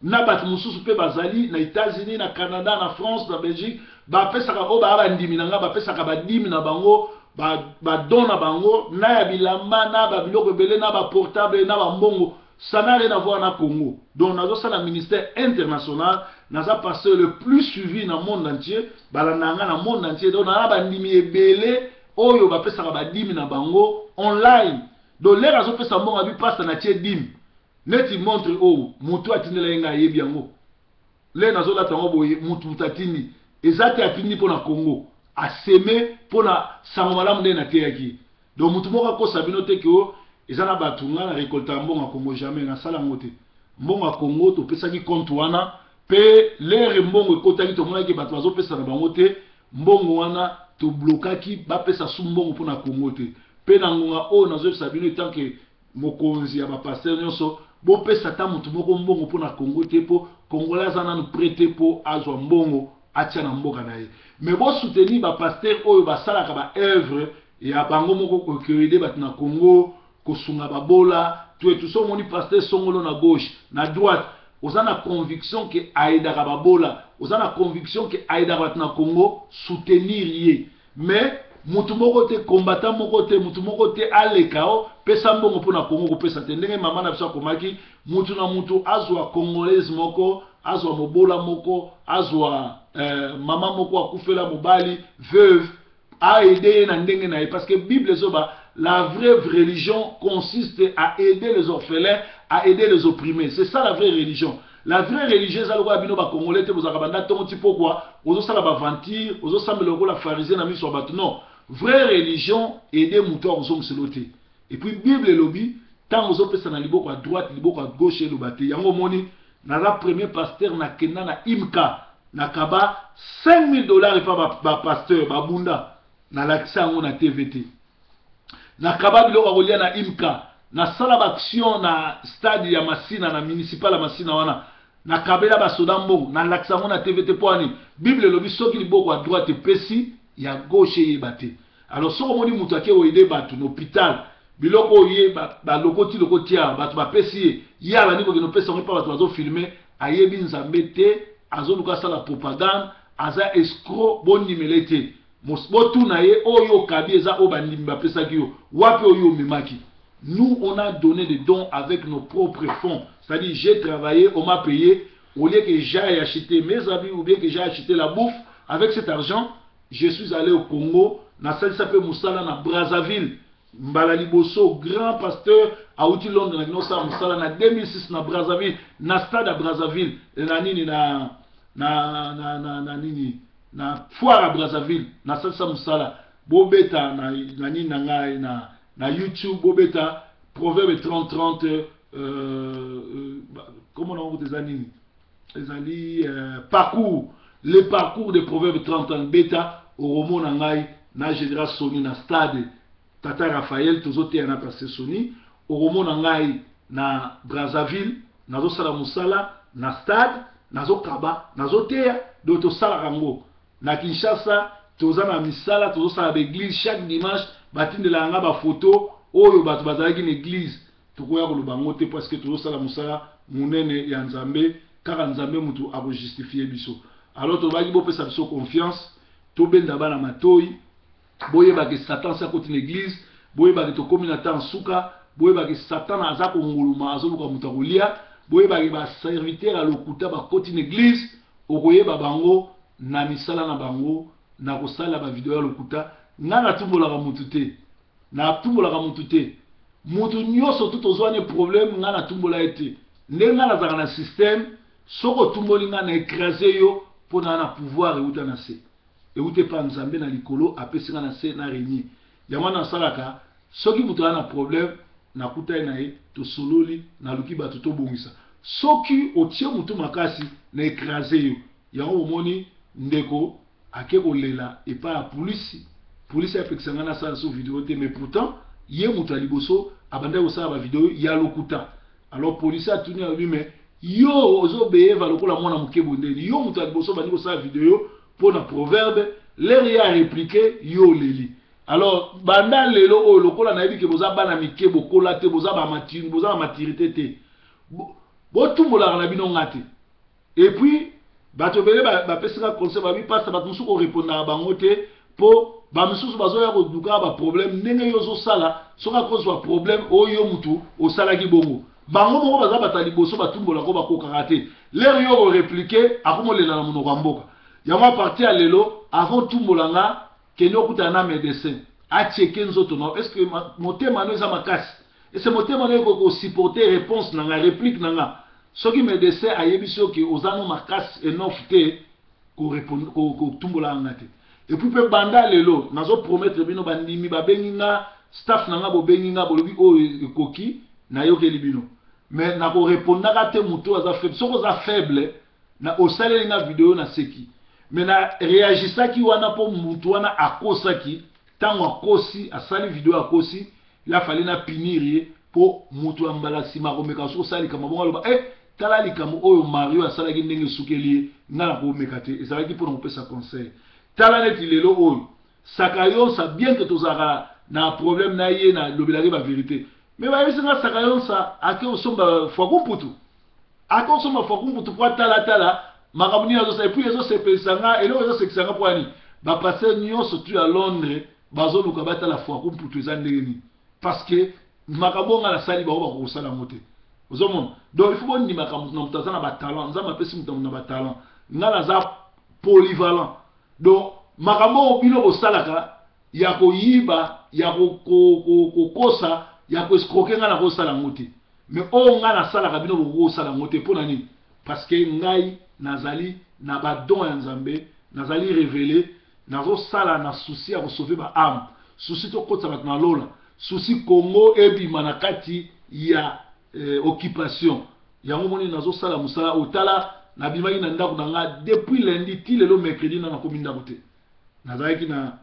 Speaker 1: Na bato mosusu mpe bazali na États-Unis, na Canada, na France, na Belgique, bapesaka, oyo baya bandimi na nga, bapesaka badîmes na bango, badon na bango, na ya bilamba, na babiloko ebele, na baportable, na bambongo. Ça n'a rien à voir na Congo. Donc nazosala ministère international. Naza pasteur le plus suivi na monde entier, balanda nga na monde entier. Donc naza bandimi ebele oyo bapesaka badîmes na bango online. Donc l'heure azopesa mbongo, abi pasteur, na tie dîme. Neti montre oyo, motu atindela ye ngai, ayebi yango. Le nazolata yango boye, mutu atindi. Eza te atindi mpo na Congo, aseme mpo na sango malamu nde nateyaki. Donc mutu moko akosa bino te ke o eza na bato ngai na récolta mbongo ya Congo. Jamais nasala yango te. Mbongo ya Congo, topesaki compte wana mpe l'heure mbongo ekotaki, tomonaki bato bazopesa na bango te. Mbongo wana toblokaki, bapesa su mbongo mpo na Congo te. Mpe na ngonga oyo nazoyebisa bino, etanke mokonzi ya bapasteur nyonso, bopesa ata motu moko mbongo mpo na Congo te, mpo Congolais aza nanu prêt te mpo azwa mbongo atia na mboka na ye. Mais bosoutenir bapasteur oyo basalaka baœuvre ya bango moko, koaider bato na Congo, kosunga babola to etu. So omoni pasteur songolo na gauche, na droite, oza na conviction ke aidaka babola, oza na conviction ke aidaka bato na Congo, soutenir ye. Mais mutu moko te, combattant moko te, mutu moko te aleka o pesa mbongo mpo na Congo, kopesa te. Ndenge mama na biso akomaki, mutu na mutu azwa Congolaise moko, azwa mobola moko, azwa mama moko akufela mobali, veuve, aide ye na ndenge na ye, parce que Bible ezoba la vraie religion consiste à aider les orphelins, à aider les opprimés. C'est ça la vraie religion. La vraie religion eza lokola bino bacongolais te, bozalaka banda ntongo ti pokwa, ozosala baventure, ozosambela lokola pharisien na miso ya bato. Non, vraie religion, aide moto akozongisela te. Et puis Bible elobi, ntango ozopesa na liboko ya droite, liboko ya gauche eloba te. Yango omoni naza premier pasteur nakenda na Imka, nakaba 5000 $ epa bapasteur babunda, nalakisa yango na TV te. Nakaba biloko ya kolia na Imka, nasala baaction na stade ya Masina, na municipal ya Masina wana, nakabela basoda mbongo, nalakisa yango na TV te. Mpo wani Bible elobi, soki liboko ya droite epesi, ya gauche eyeba te. Alors soki omoni moto ake koaider bato na hôpital, biloko oyo ye balokoti lokoti awa, bato bapesi ye, ye abandi kokende opesa yango mpa bato bazofilmer, ayebi Nzambe te, azoluka asala propagande, aza escroc, bondimele te. Botuna ye: oyo okabi eza oyo bandimi bapesaki yo wapi? Oyo omemaki? Nous, on a donné des dons avec nos propres fonds, c'est-à-dire j'ai travaillé, on m'a payé. Au lieu que j'aille acheter mes habits ou bien que j'aille acheter la bouffe avec cet argent, je suis allé au Congo, nasalisa mpe mosala na Brazzaville. Mbala liboso grand pasteur auti Londres na kino osala mosala na 2006 na Brazzaville, na stade ya Brazzaville, na nini, na nini, na foire ya Brazzaville, nasalisa mosala. Bobeta na nini na ngai na YouTube, bobeta Proverbe 30 30, comment nango eza nini, ezali parcours, le parcours de Proverbe 30 30. Beta, okomona ngai na général Soni na stade Tata Raphaël, tozoteya na pasteur Soni. Okomona ngai na Brazzaville, nazosala mosala na stade, nazokaba, nazoteya. Donc tosalaka yango na Kinshasa, toza na misala, tozosala baéglise. Chaque dimanche batindelaka nga bafoto oyo bato bazalaki na église. Tokoya koloba yango te parce que tozosala mosala monene ya Nzambe, kaka Nzambe mutu ako justifier biso. Alors tolobaki bopesa biso confiance, tobenda bana matoyi, boyeba ke Satan asi akoti na eglise, boyeba ke tokomi na temps suka, boyeba ke Satan aza konguluma, azoluka moto akolia, boyeba ke ba serviteurs ya lokuta bakoti na eglise, okoyeba bango na misala na bango, na kosala ba video ya lokuta. Nga natumbolaka mutu te. Na tumbolaka mutu te. Mutu nioso tout ozua ne problème nga na tumbola ye te. Ndenge nga nazalaka na système soki otumboli nga na ecraser yo po na na pouvoir ewuta na se. Ewuta epa Nzambe na likolo apesi nga na se na regner. Yango wana nasalaka soki mutu aza na problème nakutani na ye tosololi naluki batu tobongisa. Soki otie mutu makasi na ecraser yo. Yango bomoni ndeko ake kolela epa ya pulisi, pulisi apekisa nga nasala lisusu video te mais pourtant ye mutu ya liboso abandaki kosala ba video ya lokuta. Alors policier atuni alobi mais yo ozo beheva lokola mwana moke boye ndeni yo mutu ya liboso obandi kosala video pona proverbe l'heure ye a replique yo oleli. Alors banda lelo oyo lokola nayebi ke boza bana mike bokola te boza ba mature boza na maturite te botumbolaka na bino nga te. Et puis bato ebele bapesi nga conseil babi pasta bato mosusu ko repondaka bango te po ba misusu bazoya koluka ba problème ndenge yo ozosala soki akozwa problème oyo yo mutu osalaki bongo bango moko baza bato ya liboso batumbolaka bakokaka te lere yo oreplike akomolela na monoko ya mboka yango a partir ya lelo avant tumbola nga kende okutana na medecin acheke nzoto na yo est ce que motema no eza makasi est ce motema no ekoki kosupporter réponse na nga réplique na nga Soki medecin ayebisi yo ke oza no makasi enough te ko repondre ko ko tumbolaka nga te. Et puis pe banda lelo nazo promettre bino ba ndimi ba bengi nga staff na nga bo bengi nga bolobi oyo ekoki nayokeli bino. Mais nako repondaka te mutu oyo aza faible. Soki oza faible na osaleli nga video na seki. Mais na reagisaki wana po mutu wana akosaki tango akosi asali video akosi Il a fallu na punir ye po mutu ya mbala sima akomeka soki osala likambo bongo aloba eh tala likambo oyo Mario asalaki ndenge esukeli ye nga nakomeka te ezalaki pona kopesa conseil tala neti lelo oyo Sakayonsa bien que tozalaka na problème na ye na lobelaki ba verite mais bayebisi nga Sakayonsa ake kosomba fuakumputu ake kosomba fuakumputu po atala tala makambo nini azosala et puis ezosepelisa nga eloko ezosekisa nga po ya nini ba pasteur nyonso tu ya Londres Bazoluka batala fuaku mputu eza ndenge nini parce que makambo oyo nga nasali bango bakoki kosala yango te ozomona donc il faut bondimaka moto na moto aza na ba talent nzambe apesi moto na moto na ba talent nga naza polyvalent donc makambo oyo bino bosalaka ya koyiba ya kokosa ya koescroke nga nakosala yango te mais oyo nga nasalaka bino bokoki kosala yango te mpo na nini parce que ngai nazali na ba don ya nzambe nazali revele Nazo sala na souci ya ko sauver ba ame, souci to kotisa bato na lola, souci Congo ebima na kati ya occupation. Yango omoni nazo sala musala oyo. Tala nabimaki na ndako na nga depuis lundi ti lelo mercredi nanu nakomi ndako te. Nazalaki na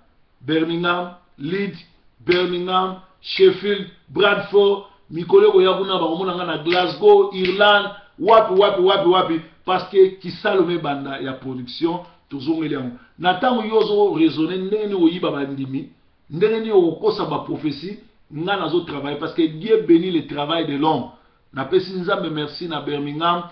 Speaker 1: Birmingham, Leeds, Birmingham, Sheffield, Bradford, mikolo ekoya kuna bakomona nga na Glasgow, Irlande, wapi wapi wapi wapi parce que kisalu mebanda ya production Tozongeli yango. Na tango yo ozo raisonner ndenge nini okoyiba ba ndimi, ndenge nini okokosa ba prophetie, nga nazo travailler parce que Dieu benit le travail de l'homme. Napesi Nzambe merci na Birmingham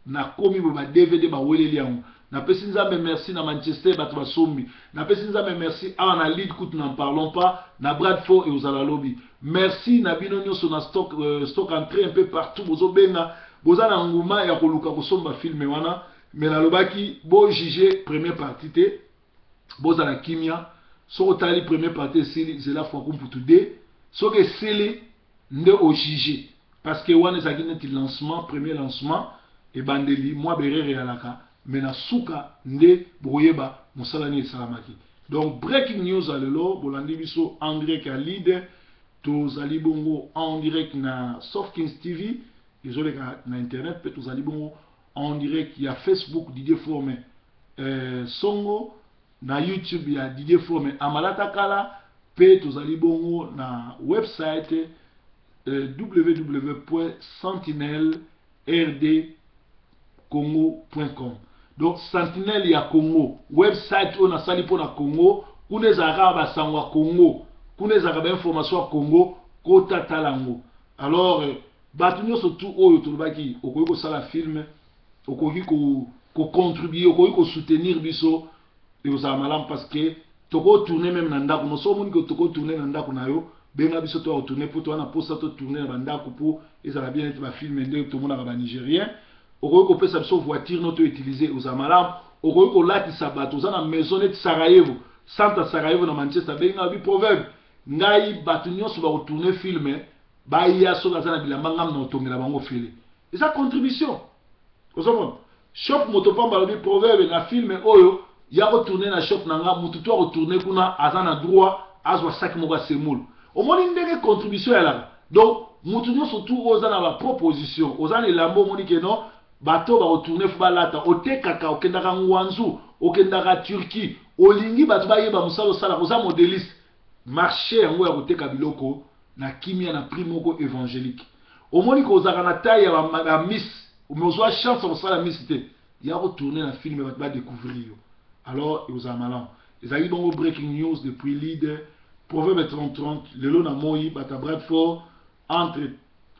Speaker 1: nakomi boye ba DVD baweleli yango. Napesi Nzambe merci na Manchester bato basombi. Napesi Nzambe merci awa na Leeds kutu n'en parlons pas, na Bradford ekozala lobi. Merci na bino nionso na stock, stock entrée un peu partout bozobenga, boza na nguma ya koluka kosomba film wana. Mais nalobaki bo juger première partie te, bozala kimia, soki otali première partie esili zela fuaku mputu 2, soki esili nde o juger parce que wana ezalaki neti lancement, premier lancement, ebandeli mua b'erreur eyalaka mais na suka nde bokoyeba mosala nini esalamaki. Donc breaking news ya lelo bolandi biso en direct ya Lead, tozali bongo en direct na Sofkins TV ezoleka na internet pe tozali bongo En direct ya Facebook Didier Forme eh, Songo na YouTube ya Didier Forme Amalata Kala pe tozali bongo na website eh, www.sentinelrdcongo.com donc Sentinelle ya Congo website oyo nasali mpo na Congo kuna ezalaka kaka basango ya Congo kuna ezalaka ba information ya Congo kota tala yango alors eh, Bato nyonso tu oyo tolobaki, okoki kosala film, okoki kocontribuer, okoki kosoutenir biso, ekozala malamu, parce que tokotourner même na ndako. No, so omoni ke tokotourner na ndako na yo, benga biso, to akotourner, mpo toza na mposa totourner na bandako mpo ezala bien, neti bafilm nde tomonaka Banigérien. Okoki kopesa biso voiture no toutiliser, ozala malamu. Okoki kolatisa bato, oza na maison neti Sarajevo, centre Sarajevo na Manchester, benga bi proverbe ngai. Bato nyonso bakotourner film, baya, soki aza na bilamba, ngam na otongela bango fele, eza contribution. Ozomona shop, moto pamba alobi proverbe na film oyo ya kotourner na shop na nga, motu to akotourner kuna aza na droit azwa saki moko ya semoule. Omoni ndenge contribution eyalaka. Donc motu nyonso tu oyo oza na baproposition, oza na elamba, omoni ke non, bato bakotourner faut balata, otekaka, okendaka Ngwanzu, okendaka Turquie, olingi bato bayeba mosala osalaka, oza modéliste, marché yango ya koteka biloko na kimia na prix moko évangélique. Omoni kozalaka na taille ya bamiss, mais ozwa chance ya kosala miss te, ya kotourner na film, bato badécouvrir yo, alors ekozala malamu. Ezalaki bongo breaking news depuis Leeds, Proverbe 3030. Lelo na moi, bato ya Bradford, entre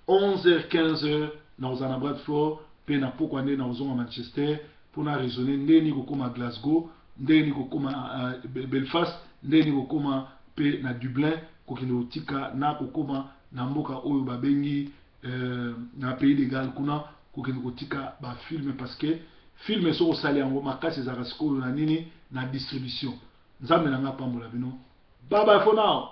Speaker 1: 11h 15h na kozala na Bradford, mpe na pokwa nde na kozonga Manchester mpona raisonner ndeni kokóma Glasgow, ndeni kokóma Belfast, ndeni kokóma mpe na Dublin, kokende kotika na kokóma na mboka oyo babengi na Pays de Galles kuna, kokende kotika bafilm, parce que film soki osali yango makasi, ezalaka sikoyo na nini? Na distribution. Nzambe na nga apambola bino. Bye bye for now.